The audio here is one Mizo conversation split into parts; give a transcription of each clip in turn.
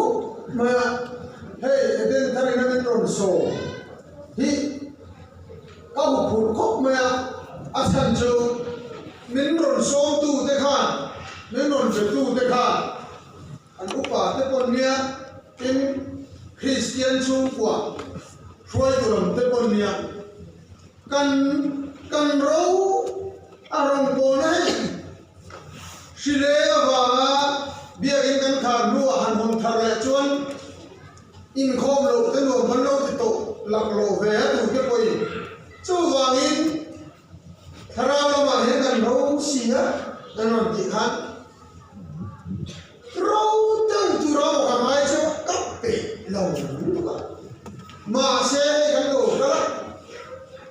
khawp mai a, hei Eden thar ina min rawn sawm hi ka huphurh khawp mai a, a chhan chu min rawn sawmtu te khan, min rawn betu te khan an upa te pawn nia, tin Kristian chhungkua hruaitu lam te pawn nia, kan kan ro a rawn pawna hei. Hrileng avanga biakinn kan khar hnuah han hawn thar leh chuan inkhawm loh te nuam kan lo ti tawh lak loh ve a tute pawhin chuvangin thlarau lamah hian kan ro si a kan rawn tih khan ro deuh tura maw ka ngai chu ka peih lo lutuk a mahse hei kan lo kal a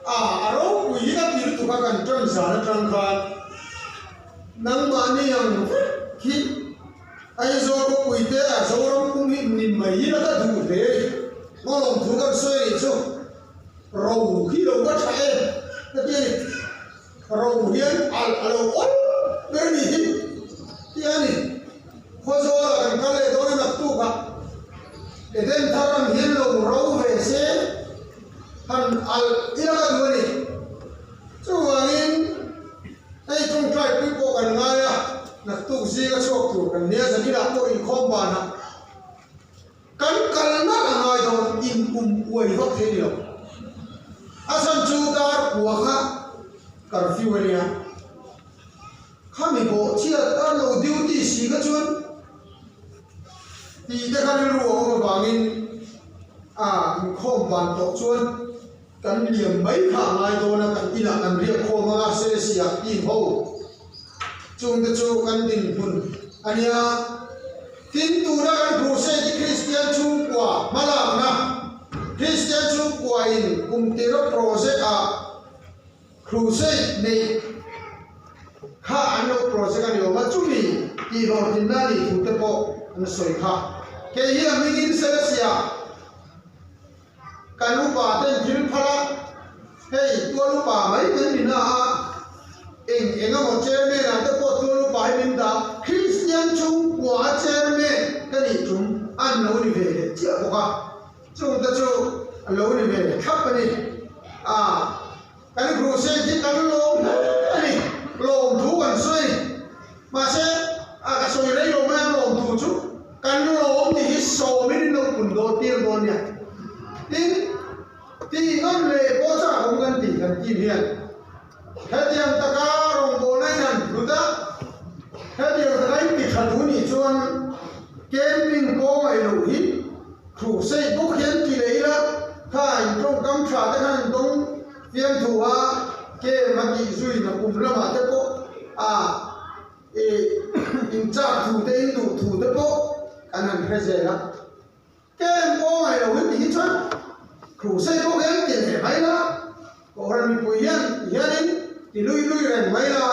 A, a ropui hi ka ti lutuk a kan ṭan zan aṭang khan nangmahni ang vek hi Aizawl khawpui te a Zoram pum hi ni mai hi la ka duh hle a ni. Hmalawm thu kan sawi a nih chu ro hi lo va ṭha em ka ti a ni. Ro hian alh a lo awl ber a nih hi ti a ni. Khawzawlah kan kal leh dawn a naktukah Eden thar ang hian lo ro ve se. Han alh ila ka duh a ni. Chuvangin hei tawngtai pui pawh kan ngai a, naktuk zinga chhuak tur kan nia, zaninah pawh inkhawm banah kan kal nalh a ngai dawn, in um uai vak thei ni lo. A chhan chu dar kua kha curfew a nia, khami bawh chhiat a lo duty si kha chuan Tih te kha rilru a awm avangin a inkhawm van tawh chuan kan liam mai kha a ngai dawn a, kan inah kan riak khawm anga Selesih ah team ho chungte chu kan dinhmun a nia. Tin, tuna kan crusade hi Kristian chhungkua hmalakna, Kristian chhungkua in kum tira project ah Crusade neih kha an lo project a ni awm a, chumi tihhlawhtlinna a nih thu te pawh an sawi kha. Kei hi a hmingin Selesia kan upa ten thil phal a, hei tual upa mai kan ni na a, eng eng emaw chairman ah te pawh tual upa hi min dah, Kristian chhungkua a chairman ka nih tum an lo ni ve leh chiah bawk a. Chung te chu a lo ni ve thlap a ni. A, kan crusade hi kan lawm hle a ni. Lawmthu kan sawi. Mahse, a ka sawi rei lo mai a lawmthu chu kan lawm tih hi sawmin in lo pun dawn tir dawn nia. Tin, tih ngam leh pawh chak awm kan tih kan team hian hetiang taka rawngbawlna in han hlut a, hetiang taka in ti tha duh nih chuan camping kawngaih loh hi Crusade bawk hian ti leh ila, kha in tawngkam tha te khan in dawng fiam thu a, kem a tih zui na kum lamah te pawh a ih in chak thu te in duh thu te pawh kan han hre zel a. Kem pawh ngaih lo hi ti hi chuan Crusade bawk hian ti leh mai la, Kohhran mipui hian ti hianin ti lui lui reng mai la,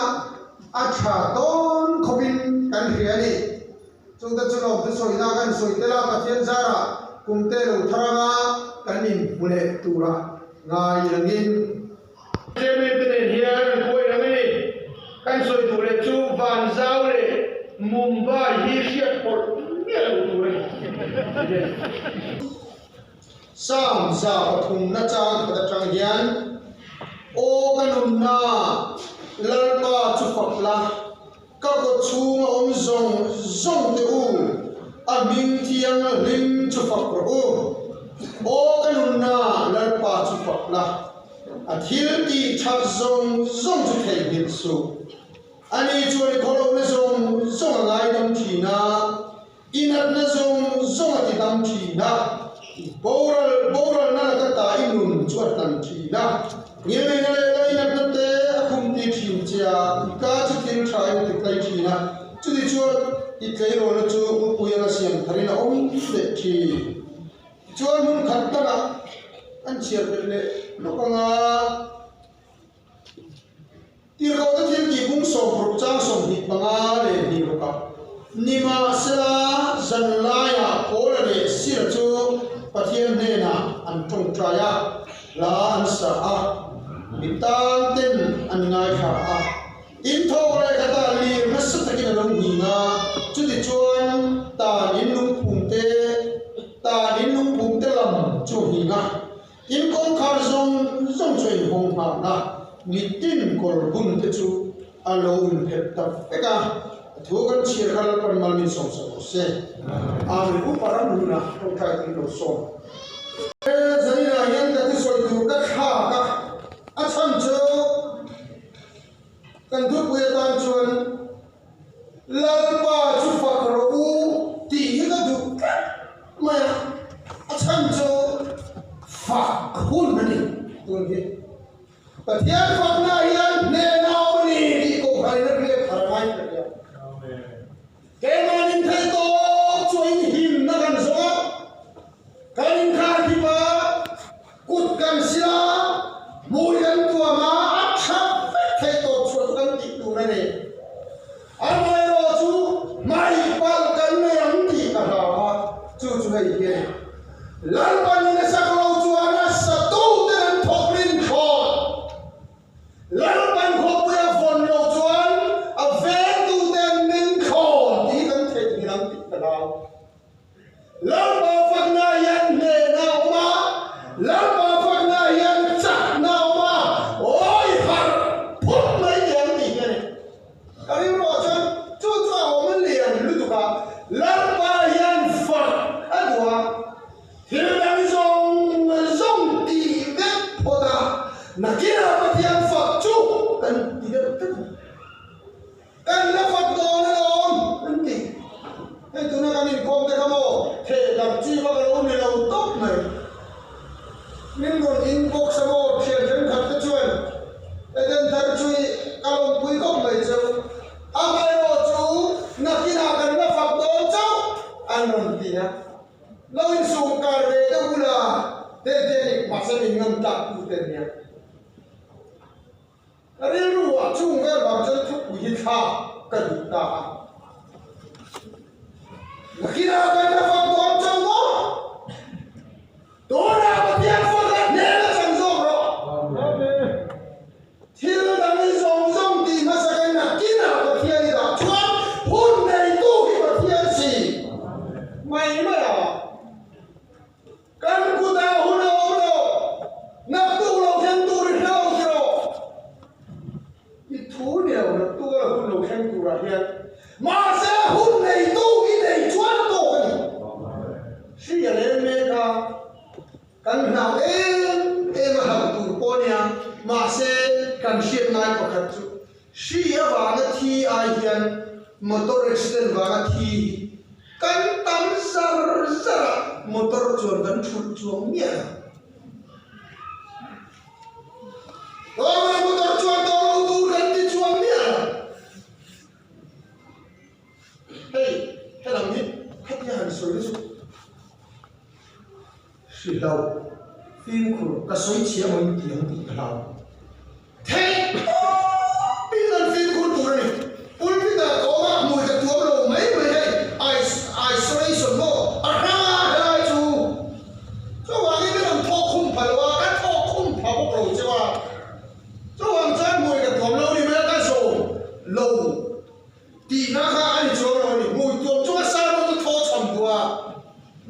a tha dawn khawpin kan hria a ni. Chungte chu lawmte sawina kan sawi tel a, Pathian zarah kumte lo thar anga kan inhmu leh tura ngai langin. Chairman te nen hian an khawi reng a ni. Kan sawi duh leh chu Vanzau leh Mumbai hi hriat pawlh miah lo tur a ni. Psalm 103 chang khat atang hian, Aw ka nunna, Lalpa chu fak la, Ka kawt chhunga awm zawng zawng teh u, a hming thiang hlim chu fak rawh u. Aw ka nunna Lalpa chu fak la, a thil tih that zawng zawng chu theihnghilh suh. Ani chuan i khawlohna zawng zawng a ngaidam thin a, i natna zawng zawng a ti dam thin a, boral boralna laka ta i nun chu a hlan thin a, ngilneihna leh lainatna te a khum ti thin che a, i ka chu thil tha in a ti tlai thin a, chuti chuan i tleirawlna chu mupui anga siam tharin a awm leh thin. Tichuan hmun khat takah an chhiar belh leh lawk anga. Tirhkohte thil tih bung 60 chang 25 leh hnih rukah Nimahsela zanlaiah Paula leh Sila chu Pathian hnenah an tawngtai a, hla an sa a, mi tan ten an ngaithla a. Inthawk leh khatah lir nasa takin a lo nghing a, chutichuan tan in lungphum te. nghahna mitin kawr bun te chu a lo inphelh ta vek a, a thu kan chhiar kha Lalpan mal min sawm sak rawh se. Amen. Upa ram hluna tawngtai kan lo sawm. He zaninah hian ka thusawi tur ka thlak a, a chhan chu kan thupui atan chuan Lalpa chu fak rawh u tih hi ka duh tlat mai a, a chhan chu fak hun a ni tun hi. Pathian fakna hian hnehna a awm a ni tih Kohhranin a hriat thar a ngai ta nia. Keimahnin theih tawp chu a inhimna kan zawng a, kan inkharkhip a, kut kan sil a, hmui kan tuam a, a tha vek theih tawp chhuah chu kan tih tur a ni. Amaherawh chu hmaih palh kan nei ang tih ka hlau a, chu chu hei hi a ni. Lalpan in a sak lo chuan a satu ten an thawk rin thlawt. Lalpan khawpui a vawn lo chuan a vengtu te an meng thlawn tih hi kan theihnghilh ang tih ka hlau. Lalpa fakna hian hnehna a awm a, Lalpa fakna hian chakna a awm a, awi harh phut mai teh ang tih hi a ni. Ka rilruah chuan chu chu a awm lian lutuk a, Lalpa hian fak a duh a, thil dang zawng zawng tih vek phawt a, nakinah Pathian fak chu kan ti deuh tlat a. Kan la fak dawn alawm an ti. Hei tuna kan inkhawm te kha maw theh darh chi vak a lo ni lo tawp mai. Min rawn inbox a maw thian thenkhat te chuan Eden thar chu i ka lawmpui khawp mai cheu. Amaherawh chu nakinah kan la fak dawn chauh an rawn ti a. Lo insum kar ve deuh ula te te a ni mahse min ngam tak tu te nia. Ka rilru ah chung vel vang chuan thupui hi thlak ka duh ta a. Nakinah kan la fak dawn chauh maw? Tunah Pathian fak a hnen a chang zawk rawh. Thil dang i zawng zawng tih hmasa kan nakinah Pathian i dah chuan hun neitu hi Pathian si mai mai a. Kan kutah hun a awm lo, naktuk lo thleng tur i hre lo ti rawh. I thu ni lo, naktuk a lo hun lo thleng turah hian mahse hun neitu i nei chuan tawk a ni. Hri a leng mek a, kan hlau em em a hlauh tur pawh a nia, mahse kan hriat ngai pakhat chu hri avanga thi ai hian motor accident vanga thi hi Kan tam zar zar a, motor chuan kan thulh chuang miah lo. Aw motor chuan tawh lo tur kan ti chuang miah lo. Hei, helam hi khatia han sawi chu hrilh lo, fimkhur ka sawi chhia maw in ti ang tih ka hlau. Theih tawpin kan fimkhur tur a ni. Pulpit-ah ka awm a, hmui ka tuam lo mai mai hei, isolation maw a hrang a helai chu. Chuvangin min rawn thawk khum pha lo a, ka thawk khum pha bawk lo cheu a. Chuvang chuan hmui ka tuam lo ni mai a, ka zawm lo tihna kha a ni chuang lo a ni. Hmui tuam chunga sermon chu thaw chham duh a,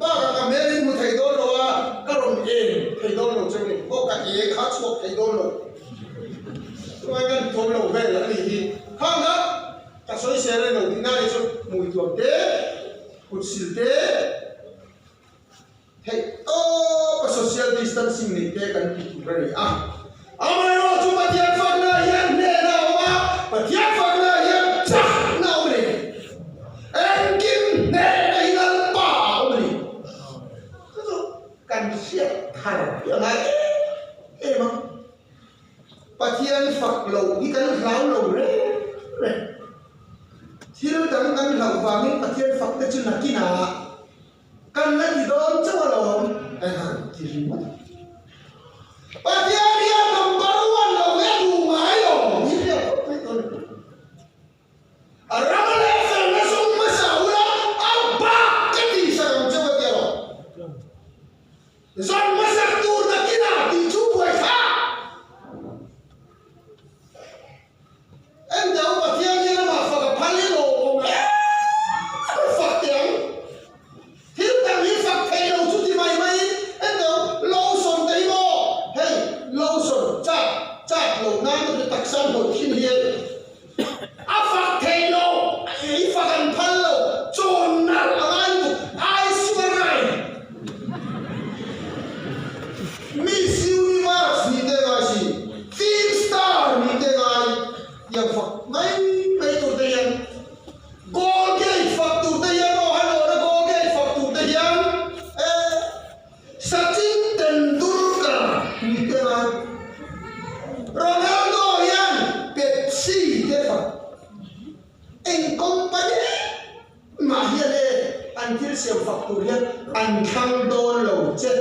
bakah ka hmel in hmu thei dawn lo a, ka rawn eng thei dawn lo cheu ni. Aw ka e kha chhuak thei dawn lo. Chuvangin kan tuam lo vel a nih hi. Khang kha ka sawi sel a ni lo tihna ni chu hmui tuam te, kut sil te, theih tawp a social distancing nei te kan ti tur a ni a. Amaherawh chu Pathian fakna hian hnehna a awm a, Pathian fakna hian chakna a awm a ni. Engkim hnehna hi Lalpa a awm a ni. Chu chu kan hriat thar hi a ngai em em a. Pathian fak loh hi kan hlau lo reng reng. Thil dang kan hlauh vangin Pathian fak te chu nakinah Kan la ti dawn chauh alawm kan han ti ringawt. Pathian hian number one lo nge duh ngai lo ni hriat khawp mai dawn a ni. A ram leh felna zawng hmasa ula a bak ka tih sak ang chauh a ti alawm. Zawng hmasak tur nakinah tih chu buaithlak. Engdang Pathian hi ramah fak a phal i lo awm em fak teh ang. Thil dang hi fak thei lo chu ti mai mai in engdang lotion te hi maw hei lotion chak hian an thlang dawn lo che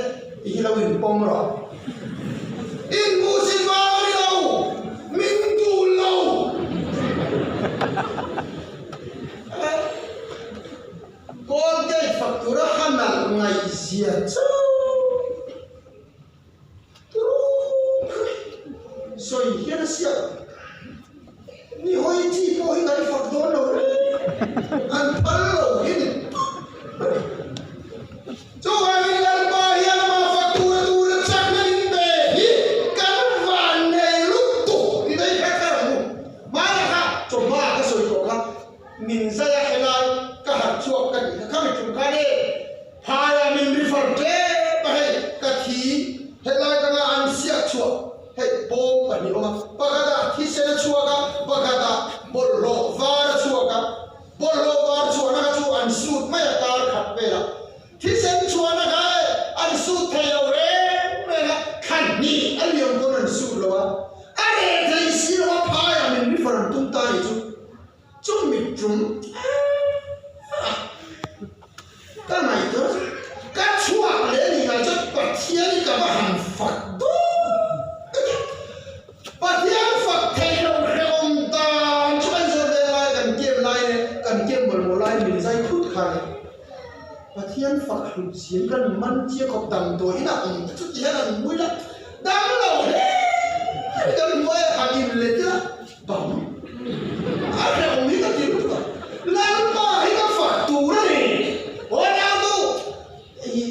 tih hi lo inpawm rawh. Inhmuhsit vang a ni lo, min dul lo. Colgate fak tura ha nalh ngaihzia chu Sawi hian a siak ni hawi chi pawh hi kan fak dawn lo reng an phal lo hi ni chuvangin Lalpa hian amah fak tura tura chakna min pe hi kan van nei lutuk ti daih kha kha ang u hmana kha chawhma ka sawi tawh kha min zai a helai ka harh chhuak ka tih kha khami tum khan e Phaiah min refer tlem a hei ka thi helai tanga an siak chhuah hei bawm pahnih awm a, pakhatah thisen a chhuak a, pakhatah bawlhhlawh var a chhuak a, bawlhhlawh var chhuahna kha chu an sut mai a kar khat velah thisen chhuahna kha e an sut thei lo reng reng a, thla hnih a liam pawn an sut lo a, a reh thei si lo a phaiah min refer an tum ta nih chu. Chu mitrum a ka ngaihtuah chu ka chhuak leh ni ngai chuan Pathian hi ka va han fak dawt a ni. Pathian fak theih loh hrehawm dan chu kan zawt ve lai kan kem lai leh kan kem mawlh mawlh lai min zai khut kha a ni. Pathian fak hlut zin kan man chiah khawp damdawi inah awm te chu ti hian an mui la dang lo hle kan hmuai a han inlet ila Bang a hrehawm hi ka ti lutuk a, Lalpa hi ka fak tur a ni. Aw nau tu hei hi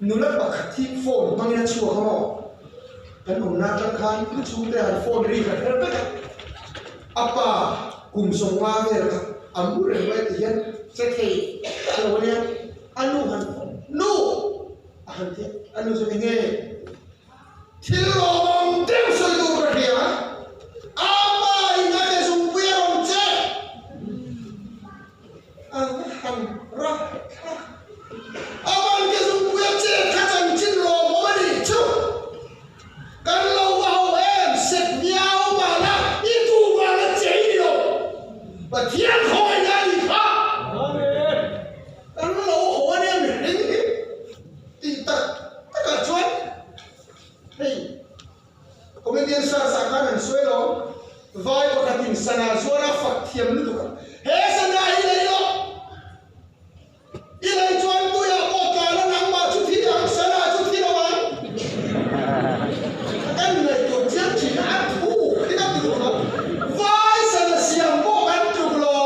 nula pakhat hi phone hmangin a chhuak a maw? Kan awmna atang khan a chhungte han phone ri khat her vek a, a pa kum 50 vel kha a mu reng mai ti hian che thei a lo ania, a nu han phone nu a han ti a, a nu chuan enge? Thil lawmawm deuh sawi tur ka hria. A pa in a ke zungpui a rawn che. A va han ra thla. A ban ke zungpui a chet kha chanchin lawmawm a nih chu. Kan lo va ho em set viau mahla i duh vang a che i ni lo. Pathian khawina a nih kha. Kan lo ho a nia mihring hi. Tih tak takah chuan hei comedian stars ah khan an sawi lo, vai pakhatin sana zuar a fak thiam lutuk a, he sana hi lei lo, i lei chuan tuiah pawh tlan a nangmah chu thi ang, sana chu thi lo ang. Kan ngaihtuah chiang thin a, a thuk hi ka ti lutuk a, vai sana siam pawh kan tluk lo,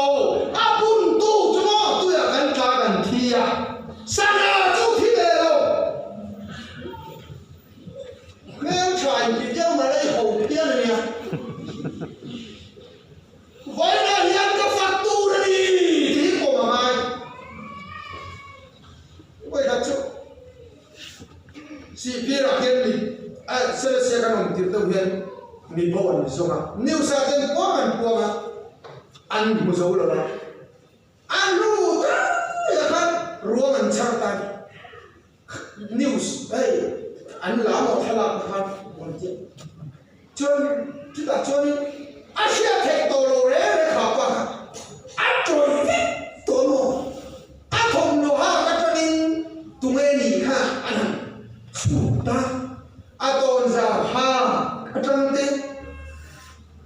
a buntu chu maw tuiah kan tla kan thi a. Sana chu thi ve lo. Hmel tha in ti deuh mai la i ho phian a nia. Vawiinah hian ka fak tur a ni tih hi pawm a ngai. Vawikhat chu Sihphirah hian mi Selesia kan awm tir deuh hian mi bo an zawng a, news ah ten puang an puang a, an hmu zo lo a. A hnu daihah khan ruang an chhar ta ni. News hei an la maw thlalak te khan rawn ti a. Chuan chutah chuanin a hriat theih tawh lo reng reng kha pa kha a tawih vek tawh maw. A thawmhnaw hak atangin tunge ni kha an han chhut ta. A tawnzau hak atang te.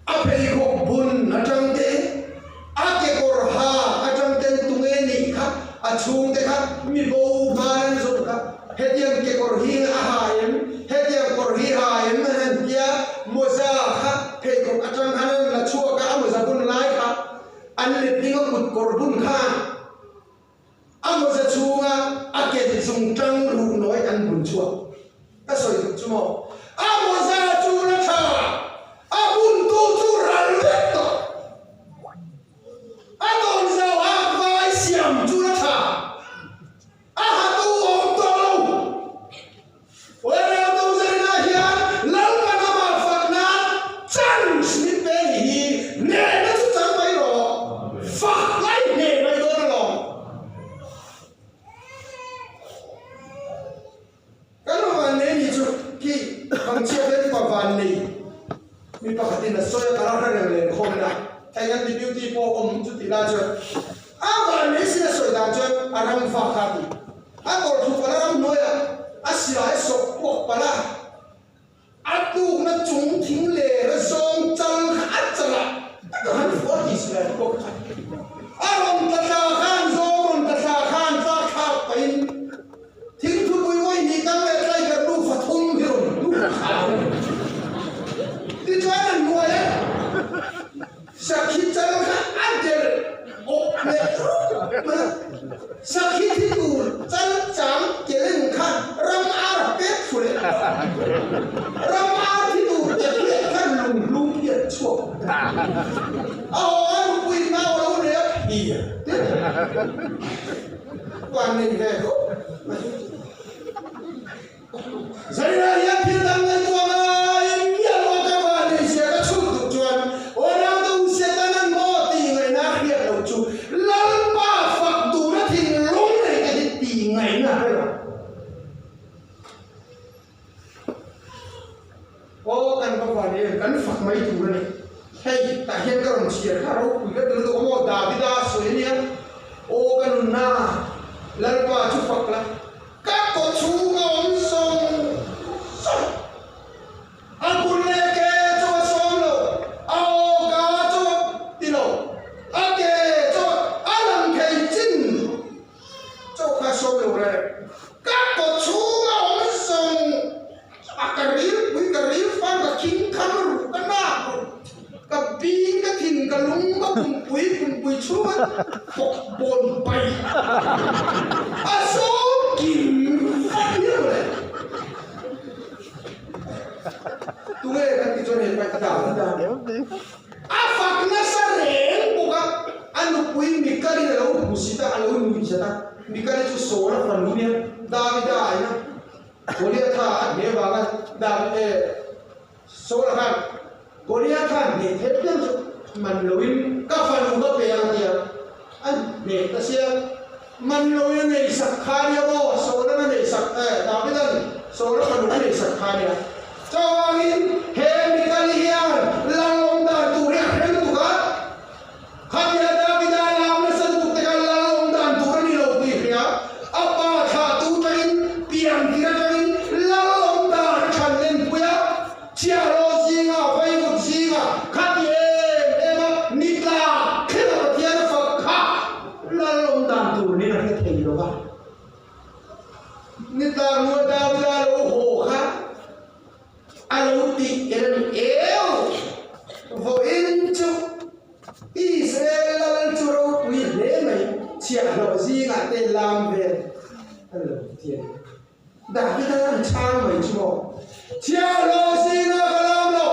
A pheikhawk bun atang te, a kekawr ha atang ten tunge nih kha a chhungte kha mi bo hman an zawt kha, hetiang kekawr hi a ha em, hetiang kawr hi ha em an han tia, mawza kha pheikhawk atang khan an la chhuak a, a mawza bun lai kha an letling a kut kawr bun khan a mawza chhunga a ke zungtang ruh nawi an bun chhuak. Ka sawi duh chu maw? A mawza chu la tha, a buntu chu ral vek tawh. A tawnzau hak vai siam chu la tha, a hatu awm tawh lo. Uairautu zarinah hian Lalpan amah fak nan chance min pe nih hi hnehna chu chang mai rawh, fak lai hneh mai dawn alawm. Kan van nei ni chu khi hmangchhia ten pa van nei mi pakhatin a sawi a ka la hre reng len khawm ila thei kan deputy pawh awm chu tih lai chuan a van nei sin a sawi dan chuan a ram vak kha a ti. A tawlh thlu palh a ram hnuaiah a silai a sawp puak palh a, a tlukna chung thing ler a zawng chal kha a chalah tak a han fuh a tih silai puak kha. A rawn tla thla khan zawng rawn tla thla khan tlak thlak pahin thing thupui vawi hnih kang leh tlaiberh nufa thum hi rawn hnuk thla a ni. Tichuan a hnuaia Sakhi chal kha a delh awp leh rup mai a, sakhi thi tur chal chang keleng kha ram ar a pek thlu leh a, ram ar thi tur ke phiat khan lung hlum hi an chhuak a, a haw a nupui nau a lo nei a phir te van nei ve khawp mai. Zairah hian thil dang ngaihtuah ngaiin miah lo ka van nei sia ka chhut duh chuan Orlando u Setanan maw tih ngaihna a hriat loh chu Lalpa fak tura thinlung nei te hi tih ngaihna a hre lo. Aw kan va van em kan fak mai tur a ni. Hei tah hian ka rawn chhiar kha ropui ka ti lutuk a maw Davida sawi a nia aw ka nunna Lalpa chu fak la. Ka kaw chhung a awm zawng zawng. A kut leh ke chu a sawm lo, a aw ka chu a ti lo, a ke chu a lang thei chin chaw kha a sawm lo reng. Ka kaw chhung a awm zawng a, ka rilpui, ka rilfang, ka khingkhang ruh, ka nak ruh, ka bing, ka thin, ka lung, ka pumpui, pumpui chhunga pawk bawn pai a sawm kim vak hian mawle. Tunge kan ti chuan he pai ta ta. A fak nasa reng bawk a, a nupui Mikalin a lo hmu sit a, a lo nui zat a. Mikali chu Saul-a fanu nia, Davida aina Goliatha a hne vanga David eh Saul-a khan Goliath khan hneh theih piang chu man loin ka fanu ka pe ang tia a hneh ta sia, man loin a nei sak kha nia maw, Saul-an a nei sak eh David-an Saul-a fanu a nei sak kha nia. Chuvangin he Mikali hian lalawm dan tur hi a hrel tuk a, Khatia Davida lam nasa lutuk te khan lal awm dan tur a ni lo tih hria, a pa thlahtu tangin pian tir atangin lal awm dan a chhan lenpui a, chhiahhlawh zinga vaivut zinga khati em em a ni tlak thleng a Pathian a fak kha lal awm dan tur niin a hre thei lo va. Ni tlak hnuai Davida lo haw kha a lo tih ker a ni eu. Vawiin chu Israel lal chu ropui hle mai, chhiahhlawh zingah te lam vel a lo ti a ni. Davida an chhang mai chu maw? Chhiahhlawh zingah ka lam lo,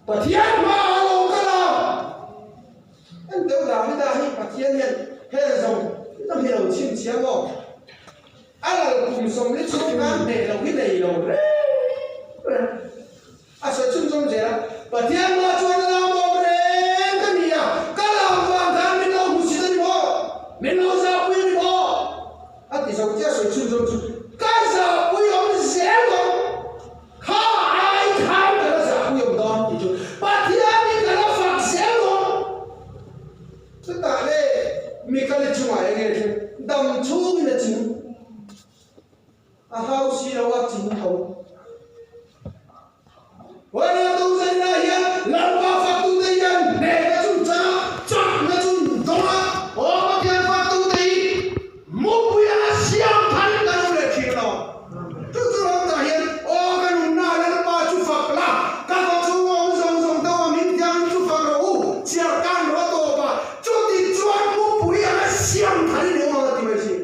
Pathian hmaah a lo ka lam. En deuh Davida hi Pathian hian hel zawng zawng hi lo chhinchhiah maw? A lal kum 40 chhung khan hneh loh hi nei lo reng reng. A sawi chhunzawm zel a, Pathian mah chuan a lam awm reng ka ni a, ka lam vang khan min lo hmusit a ni maw? Min lo zahpui a ni maw? A ti zo chiah sawi chhunzawm chu, Ka zahpui awm zel dawn, kha ai khan ka la zahpui awm dawn tih chu Pathian hi ka la fak zel dawn. Chutah le Mikali chungah eng nge thleng? Dam chhungin a ching. A hau si lo a ching tho. Huaina tu zaina hian Lalpa faktute hian hnehna chu chan a, chakna chu dawng a, aw Pathian faktute hi mupui anga siam tharin kan awm leh thin lo. Chu chu ram tah hian aw ka nunna Lalpa chu fak la, ka khaw chhunga awm zawng zawng deuh a min thiangin chu fak rawh u, chhiar kan rawh tawp a, chuti chuan mupui anga siam tharin i awm ang a ti mai si.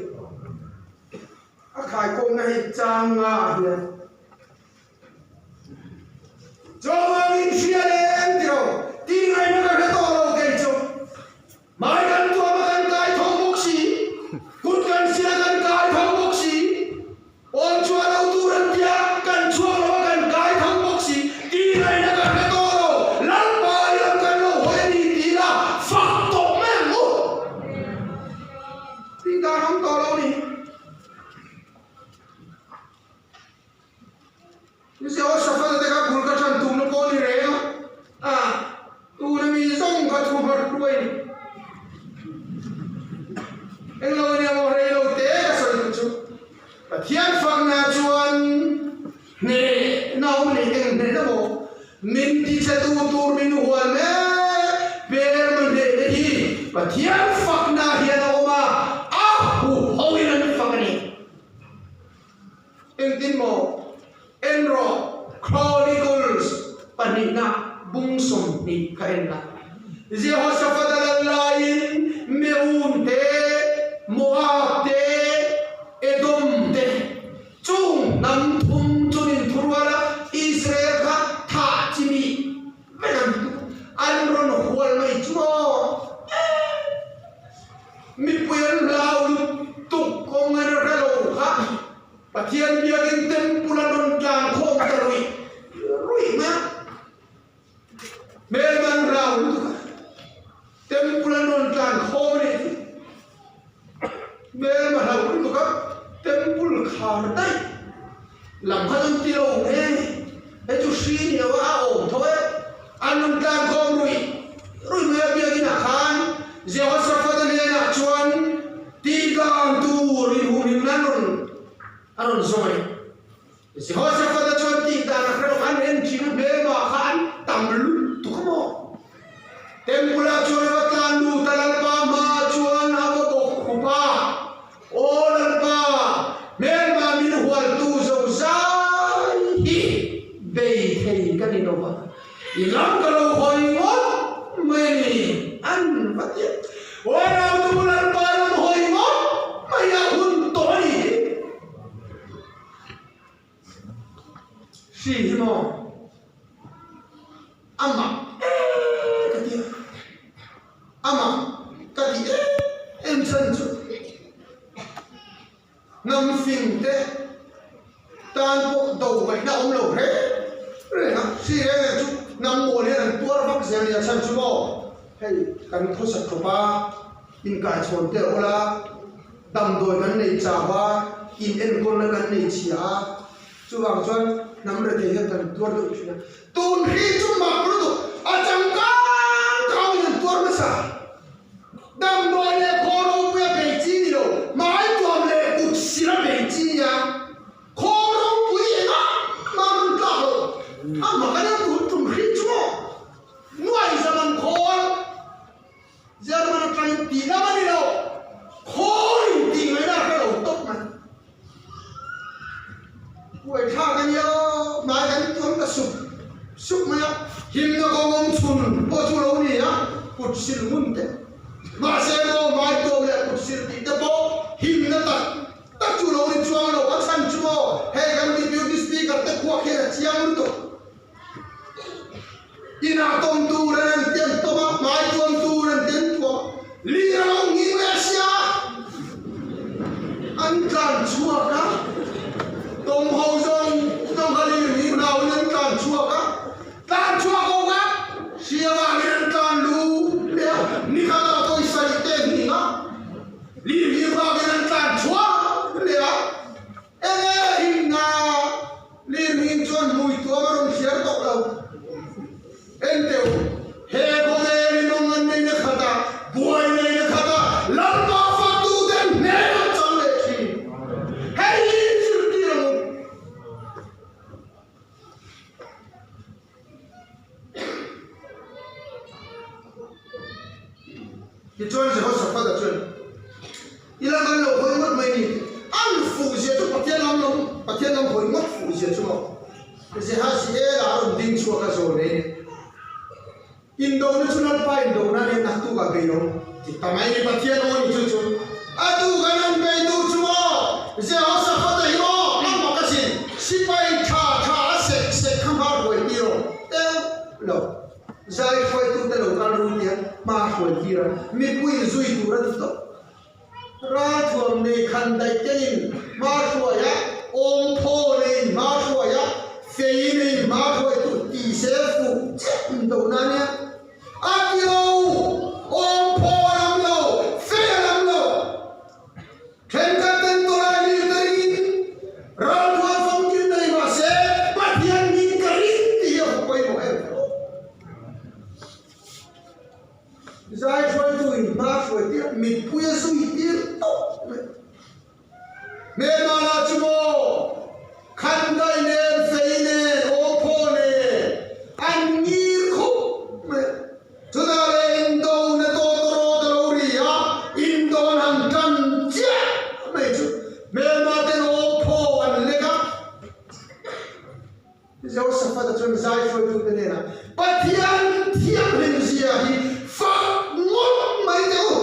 A khaikhawmna hi chang nga ah hian Chawngin hria leng ti lo, tih ngaihna ka hre tawh lo kei chu. Hmai kan tuam a kan kai tho bawk si, kut kan sia kan kai tho bawk si, pawn chhuah lo tur an tia kan chhuak lo a kan kai tho bawk si, tih ngaihna ka hre tawh lo, Lalpa i lam kan lo hawi a ni ti ila fak tawh mai ang u. Tih dan awm tawh lo ni. Jehoshaphat-a te kha bul ka ṭhan tumna pawh a ni reng a. Pathian fakna chuan hnehna awm leh eng hnehna maw min tichhetu tur min hual mek hmelma hnehna hi Pathian fakna hian a awm a, a huhoin an fak a ni. Engtin maw? En rawh, Chronicles pahnihna bung 20 kha en la. Jehoshaphat a lal laiin Meun te, Moab te, Edom te chung hnam thum chun inthurual a, Israel kha thah chi mi vek an ti. An rawn hual mai chu maw? Mipui an hlau lutuk kawng an hre lo kha. Pathian biakin temple a rawn tlan khawm ta ruih ruih mai a, hmel man rau lutuk a, temple an rawn tlan khawm a nih chu, hmel ma hlau lutuk a, temple khar daih lam kha chuan ti lo nge hei chu hri ni lo a, a awm tho e, an rawn tlan khawm ruih ruih mai a biakin ah khan Jehoshaphat-a hnenah chuan tihdan tur inhumhim nan rawn a rawn zawng a ni. Jehoshaphat-a chuan tihdan a hre lo, an en thin a hmelmah kha an tam lutuk a maw? Temple-ah chuan a va tlan lut a, Lalpa hmaah chuan a va bawk khup a, Aw Lalpa, hmelmah min hualtu zo zai hi bei thei ka ni lo va, i lam ka lo hawi ngawt mai a ni, an va ti a. Aw Rautu Lalpa lam hawi ngawt mai a hun tawh a ni hi. Hri hi maw? Amah ee ka ti a. Amah ka ti em em chhan chu hnam fing te tan pawh do ngaihna awm lo reng reng a, hri reng reng chu hnam mawl hian an tuar vak zel nia chhan chu maw hei kan khawsak khawp a, inkaichhawn te a awl a, damdawi kan nei chau a, in enkawlna kan nei chhia a, chuvang chuan hnam rethei hian kan tuar deuh thin a. Tun hi chu mak lutuk a changkang kangin an tuar hmasa. Damdawi leh khaw ropui a bei chi ni lo, hmai tuam leh kut sil a bei chi nia. Khaw ropui engah mah an tlak lo. A mak a nia tun tum hri chu maw? Nuai zaman khawl German atangin tih lam a ni lo. Khawl in tih ngaihna a hre lo tawp mai. Huai thlak a nia, hmai kan tuam ta sup sup mai a, himna kawng awm chhun pawh chu lo ni a, kut sil ngun te. Mahse maw hmai tuam leh kut sil tih te pawh himna tak tak chu lo ni chuang lo, a chhan chu maw hei kan deputy speaker te khuak hian a chiang lutuk. Inah tawm tur an an tian tawm a, hmai tuam tur an tian tuam a, lir a lo nghing leh sia an tlan chhuak a, tawm ho zawng zawng kha lir nghing hlauin an tlan chhuak a, tlan chhuak ho kha hria vangin an tlan lu leh a, nikhatah pawisa ih te nghing a, lir nghing vangin an tlan chhuak leh a. Enge himna lirnghing chuan hmui tuam a rawn thliar tawh lo. Enteu, he khawvel in awng an neina khat a, buai neina khat a, Lalpa faktu ten hmel an chang leh thin. Hei hi zirtir ang u. Tichuan Jehoshaphat-a chuan, I lam an lo hawi ngawt mai ni? An fuhzia chu Pathian lam lo, Pathian lam hawi ngawt fuhzia chu maw? Jehaziel-a a rawn ding chhuak a zawn e. Indona chu Lalpa indona a nia, naktukah bei lo ti ta mai ni, Pathian aw ni chu chu. A tukan an bei duh chu maw? Jehoshaphat-a hi maw? A mak asin, sipai tha tha a sek sek kha hma hruai tir aw teuh lo. Zai hruaitute lo kal ru tia hma hruai tir a, mipui zui tur a ti tawh. Ralthuam nei khan daih tein hma hruai a, awmphaw neiin hma hruai a, fei neiin hma hruai tur ti se fuh chiah in do na nia. A ti lo, awmphaw a lam lo, fei a lam lo. Thenkhat ten tawlai lir te ringin ralthuam famkim nei mah se Pathian min ka ring tih hi a hmu pawimawh em tho. Zai hruaitu in hma hruai tir a, mitpui a zui tir tawp mai. Hmelma lah chu maw? Jehoshaphat-a chuan zai hruaitute hnenah, Pathian thianghlim zia hi fak ngawt mai teh u,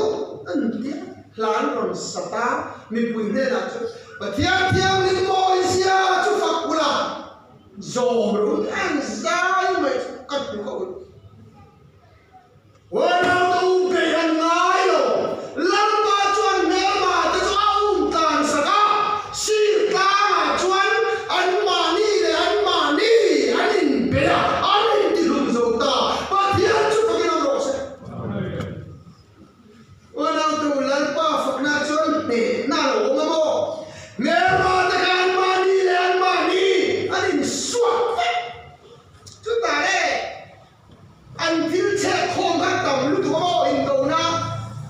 an ti a. Hla an rawn sa ta, mipui hnenah chuan, Pathian thianghlim mawi zia chu fak ula, zawm rawh u tih a an zai mai chu ka hmu kha ul. Huairau u bei an ngai lo. Lalpa chuan hmelma te chu a um tlan sak a, sir tlangah chuan anmahni leh anmahni an inbei a, an intihlum zo ta. Pathian chu fakin awm rawh se. Huairau tu Lalpa fakna chuan hnehna a lo awm a maw? Hmelma te kha anmahni leh anmahni an insuak vek. Chutah le. An thil chhehkhawm kha tam lutuk a maw indona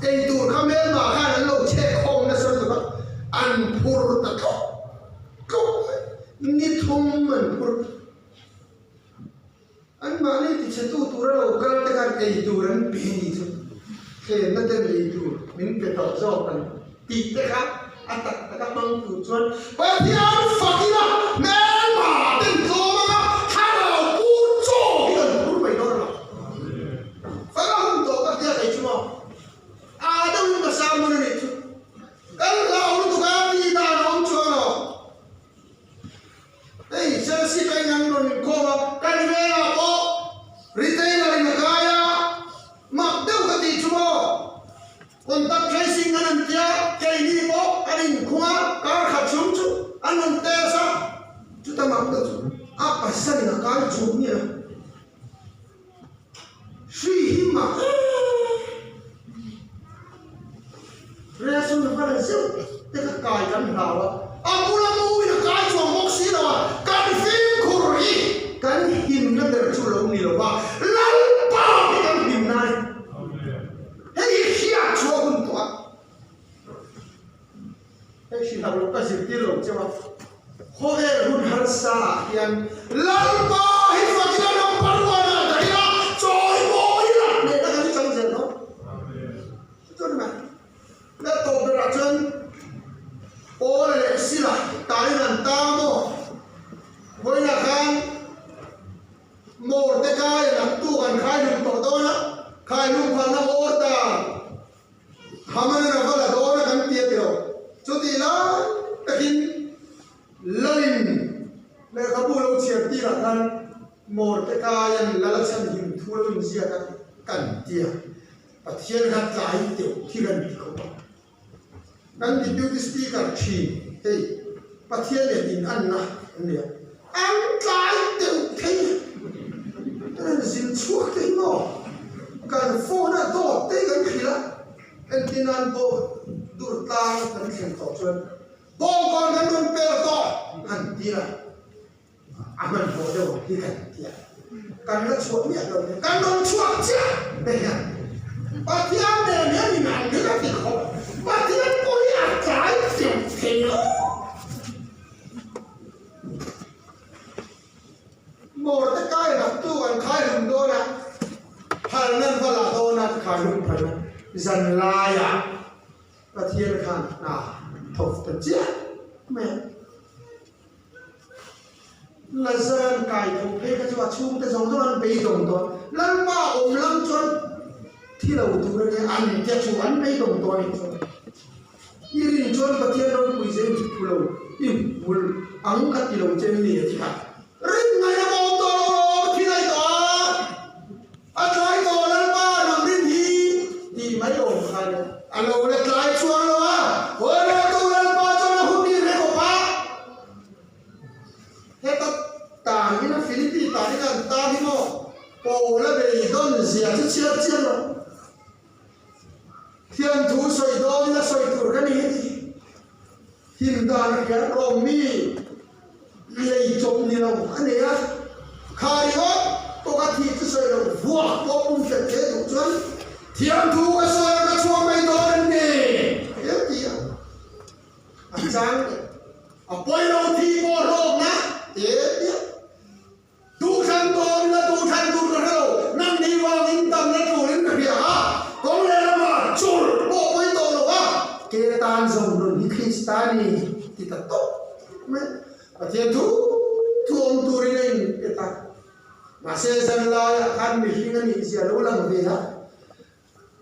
ei tur kha hmelma khan an lo chhehkhawm nasa lutuk a, an phur ta tluk tluk mai, ni thum an phur. Anmahni tichhetu tura lo kal te khan ei tur an pe ni chu thlenna ten ei tur min pe tawh zawk an tih te kha a tak taka hmang tur chuan Pathian fakina hmelma ten tlawm anga thlarau pur chaw hi kan phur mai dawn a lo. Faka hun tawh ka hria thei chu maw? Aa deuhin ka sermon a nih chu. Kan hlau lutuk a tih dan a awm chuang lo. Hei Chelsea ka in an rawn inkhawm a, kan vengah pawh retailer in a kai a, mak deuh ka tih chu maw? Contact tracing an an tia, keini pawh an inkhung a, kar khat chhung chu an rawn test a, chuta mak deuh chu a pasal in a kai chhung nia hri hi mak em reaction a va la zeuh te kha kai kan hlau a, a bula mu in a kai chuang bawk si lo a, kan fimkhur hi kan himna ber chu lo ni lo va, Lalpa hi kan himna a ni. Hei hi hriat chu a hun tawh a, hei hrilh loh loh ka zirtir lo cheu a, khawvel hun harsa ah hian Lalpa hi fakin a number one ah dah ila, chawi mawi ila hnehna kan hi chang zel dawn. Chu chuan mai la tawp berah chuan Paul leh Sila tain an ta maw? Vawiinah khan Mordecai naktuk an khai hlum tawh dawn a, khai hlum phalna order Haman-an a va la dawn a kan ti a ti lo. Chutih lai takin Lalin lehkhabu lo chhiar tirah khan Mordecai-an lal a chhan him thu lo inziak a kan ti a, Pathian kha tlai deuh hi kan ti khawp a. Kan Deputy Speaker thin hei Pathian nen in anna an nei a, an tlai deuh thei a, an zin chhuak thei maw? Kan phone a dawt te kan hrilh a, entir nan pawh dur tlang kan thlen tawh chuan bawngkawn kan rawn per tawh an ti a, a hmanhmawh deuh ang hi kan ti a, kan la chhuah miah lo nia, kan rawn chhuak chiah te hian Pathian nen hian in ang hi ka ti khawp, Pathian pawh hi a tlai deuh thei lo. Mordecai raktu an khai hlum dawn a, phal nan va la dawn a, khai hlum phal a, zan laiah Pathian khan hna thawk ta chiah mai a. Lazaran kai tho phei kha chu a chhungte zawng zawng an beidawng tawh a, Lalpa awm lam chuan thi lo tur a nia, an tia chu an beidawng tawh a nih chuan. I rin chuan Pathian ropui zeng chu phu lo, i hmul ang ka ti lo che mi a ti kha. Rin ngaihna ka awm tawh lo lawm, thi daih tawh a, a tlai tawh Lalpa nang rin hi tih mai awm kha nia. A lo la tlai chuang lo a, hawi lo tu Lalpa chuan a hun ni reng awp a. Heta tan ina Philippi tan ina an tan hi maw Paula beidawn zia chu chhiar chiang lo. Thian thu sawi dawn ila sawi tur ka ni hi ti. Him dan a hria rawng mi lei chawp ni lo a nei a. Kha ringawt pawh ka thih chu sawi lo vuak pawh pum hret hle duh chuan thian thu ka sawi a ka chhuak mai dawn an ni a ti a. A chang leh a pawi lo thi pawh hlawkna te tia duhthlan dawn ila duhthlan tur ka hre lo, nang ni vangin damna turin ka hria a, kawng leh lamah chur pawh pawi tawh lo a, ke tan zawng nun hi Krista ni ti ta tawp mai Pathian thu thu awm turin a inpe ta. Mahse zan laiah khan mihring a nih zia lo lang ve a,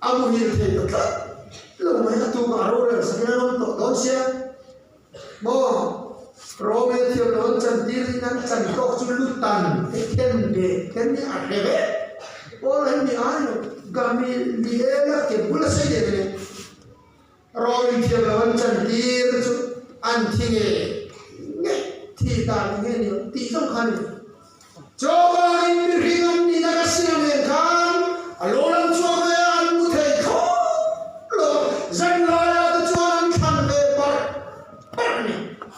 a muhil thei ta tlat lo mai. A tukah rorel sakin an awm tawh dawn sia maw? Romel thiam lo an chantir in an chan tawk chu lutan te then ve then hi a hre ve. Paula hi mi ai lo, Gamaliela ke bula sei leh leh. Rawlin thiam lo an chantir chu an thi nge nge thi dan nge ni tih zawng kha a ni. Chawngaiin mihring an nihna ka siam nen khan a lo lang chhuak ve a, an mu thei thlawp lo. Zan laiah te chuan an thlan ve parh parh a ni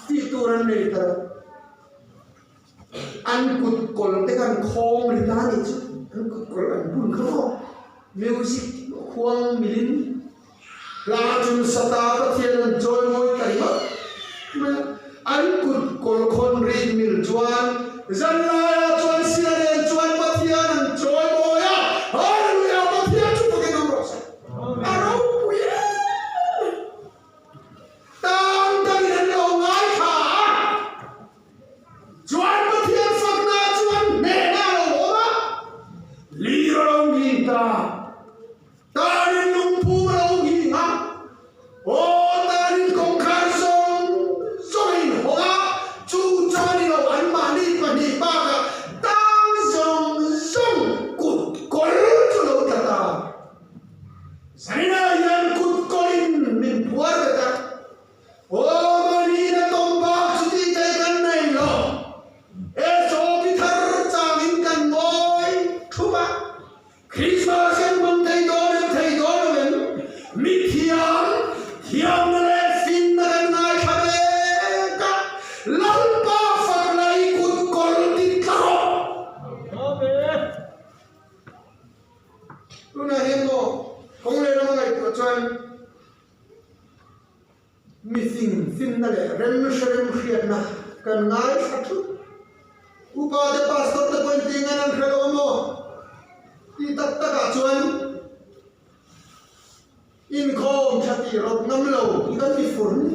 tih tur an nei ta lo. An kut kawl te khan khawng ri ta a nih chu, an kut kawl an bun kha maw music khuang milin Hla chu Sata Pathian an chawimawi ta ringawt mai a, an kut kawl khawn rin mil chuan zan laiah chuan sia nen chuan Pathian an chawimawi a, Hallelujah Pathian chu fakin awm rawh se, a ropui em mai. Tan takin an lo ngaithla a, chuan Pathian fakna chuan hnehna a lo awm a, lir a lo nghin ta. Tarin lungphum a lo nghing a, aw tarin kawngkhar zawng zawng a inhawng a, chu chuan i lo anmahni pahnih bakah tang zawng zawng kut kawl chu lo tla ta. Zaninah hian kut kawlin min phuar ve ta. Aw mahniin a tawm bak chu tih theih kan nei lo. He sawpi thar changin kan ngawi thup a. Christmas kan hmang thei dawn em thei dawn lo em? Mi thiam, thiamna leh finna kan ngaithla mek a, Lalpa fak la i kut kawl ti tla rawh. Tunah hian maw kawng leh lama ngaihtuah chuan mi fing finna leh remhre remhriatna kan ngaithla thut. Upa te pastor te pawhin tih ngan an hre lo a maw? Tih tak takah chuan inkhawm tha tih rawt ngam lo hi kan ti fur ni.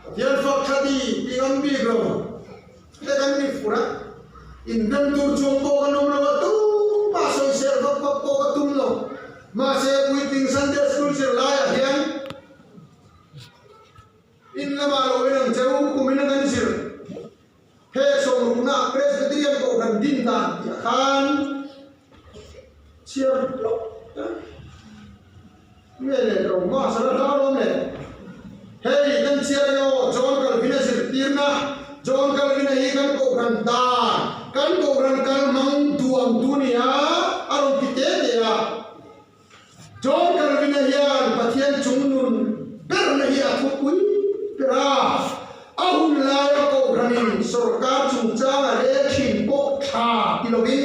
Pathian fak tha ti ti ngam bik lo te kan ti fur a. Inhnem tur chuang pawh kan awm lo a, tumah sawisel vak vak pawh ka tum lo. Mahse puitling Sunday School zirlaiah hian In lamah lo en ang che u, kumin a kan zir. He sawmrukna Presbyterian Kohhran din dan tih ah khan chhiar lawk ta nge le lo ma sara hla alawm le. Hei kan chhiar eng aw John Calvin-a zirtirna, John Calvin-a hi kan Kohhran dan, kan Kohhran kal hmang duang tu nia a rawn ti te te a. John Calvin-a hian Pathian chungnun berna hi a thupui ber a, a hun laia Kohhranin sorkar chungchang a rel thin pawh tha ti lovin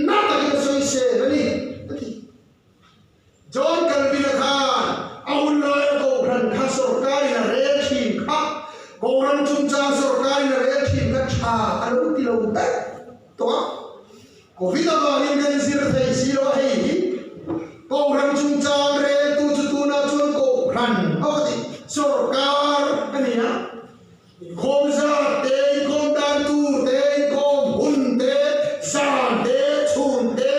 na takin a sawi sel a ni, a ti. John Calvin-a khan a hun laia Kohhran kha sorkarin a rel thin kha, Kohhran chungchang sorkarin a rel thin kha tha a lo ti lo daih tawh a. Covid avangin kan zir thei si lo a, hei hi Kohhran chungchang reltu chu tunah chuan Kohhran a va ti, sorkar a ni a, inkhawm zat te, inkhawm dan tur te, inkhawm hun te, zan te, chhun te,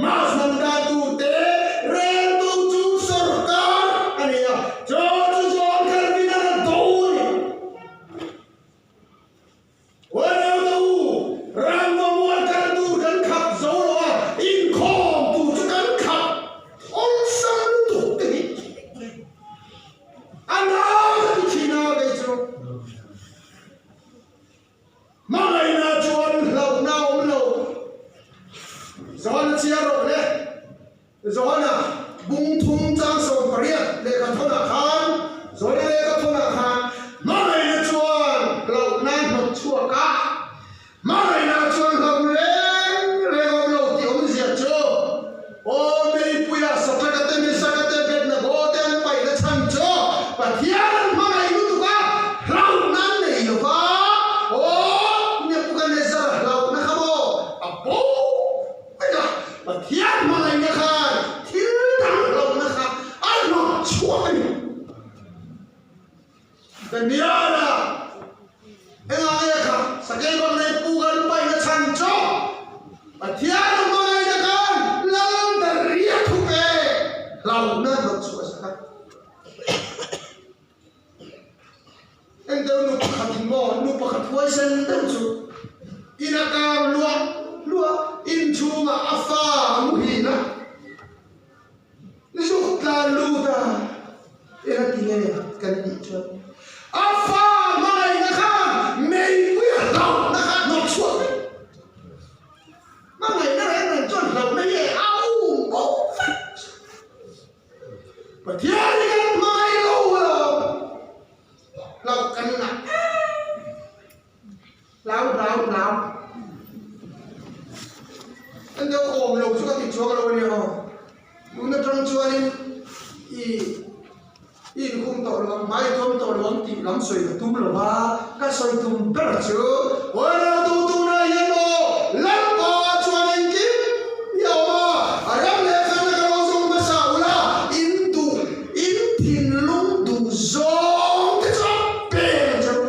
mass hman dan tur te reltu chu sorkar a ni a, chu chu John Calvin-a la do a ni. Uanau u, rangva mual kal tur kan khap zo lo a, inkhawm tur chu kan khap awlsam lutuk te hi a na ka ti thin a kei chu. Hmangaihna chuan hlauhna a awm lo. Zawn a chhiar rawh le. Johana bung thum chang 18 lehkha thawnah khan, Johana lehkha thawnah khan hmangaihna chuan hlauhna hnawt chhuak a, hmangaihna chuan hlauh reng reng awm lo tih awmzia chu aw meipuia Sadraka te Mesaka te Abednego te an paihna chhan chu Pathian an hmangaih lutuk a, hlauhna an nei lo va, aw Nebuchadnezzar hlauhna kha maw a bo Vek a, Pathian hmangaihna khan thil dang hlauhna kha a hnawt chhuak a ni. Daniela engah nge kha? Sakei baknei pu kan paihna chhan chu Pathian a hmangaihna khan Lal Daria thu pe hlauhna hnawt chhuah sak a. Eng deuh nu pakhat in maw nu pakhat huaisen deuh chu in a kang luah luah inchhungah a fa a muhin a. Zuk tlan lut a, eng a ti nge kan tih chuan a fa hmangaihna khan meipui a hlauhna kha hnawt chhuak vek. Hmangaihna reng reng chuan hlauhna hi a um bo vek. Pathian hi kan hmangaih lo alawm, hlauh kan ngah em. Hlau hlau hlau. Kan deuh awm lo chu ka ti chuang lo a nia aw. Tun atang chuanin i i inkhung tawh lo ang, hmai i tuam tawh lo ang tih lam sawi ka tum lo va, ka sawi tum ber chu Huairautu tunah hian aw Lalpa chuan engkim hi a awm a, a ram leh felna ka lo zawng hmasa ula, in duh, in thinlung duh zawng te chu a pe ang che u.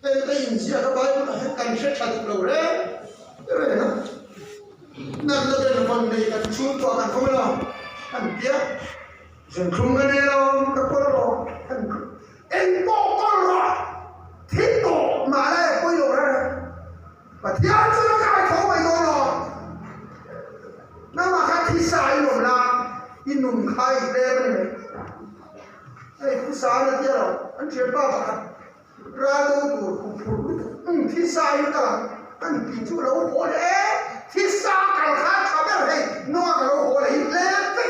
Heng te inziak a Bible ah hian kan hre tha duh lo reng reng a. Natna ten vawn nei kan chhungkua kan awm lo an tia. Zinthlum ka nei lo ka kawl rawh an eng pawh kawl rawh thi tawh mah la e pawi lo reng reng. Pathian chu na kai tho mai dawn lo. Nangmah kha thisa i nuam la i nun kha i tlem a ni mai. Hei pu Sana tia lo an thianpa pakhat ral do tur kum phur lutuk um thisa in kal ang an ti chu lo haw leh e thisa kal kha tha ber hei nunga ka lo haw leh hi tlem vek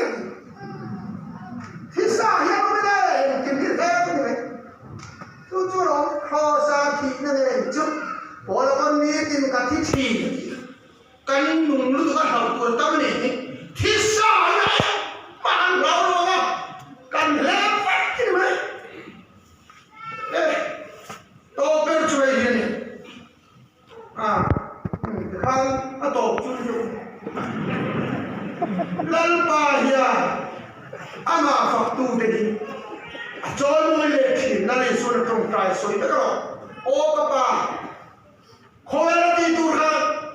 a ti thisa hian awm ila engkim hi hlep a ni mai chu chu lawm Krawsa thihna ngei chu Paula pawn nitin ka thi thin a ti a. Kan nung lutuk a hlauh tur tam a ni hi. Thisa hi a engmah an hlau lo ang a, kan hlep vek a ni mai. E, tawp ber chu hei hi a ni. A, tikhan a tawp chu ni deuh. Lalpa hian amah faktute hi a chawimawi leh thin. Lal Isuan a tawngtai sawi vek alawm. Aw ka pa! Khawvel a tih tur kha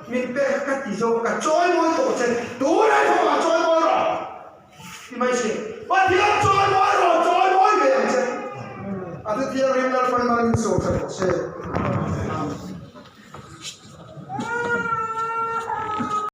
min pek ka ti zawk ka chawi mawi tawh che tunah i fapa chawi mawi rawh ti mai se Pathian chawi mawi rawh chawi mawi ve ang che a thu thianghlim Lalpan mal min sawm tha tawh se.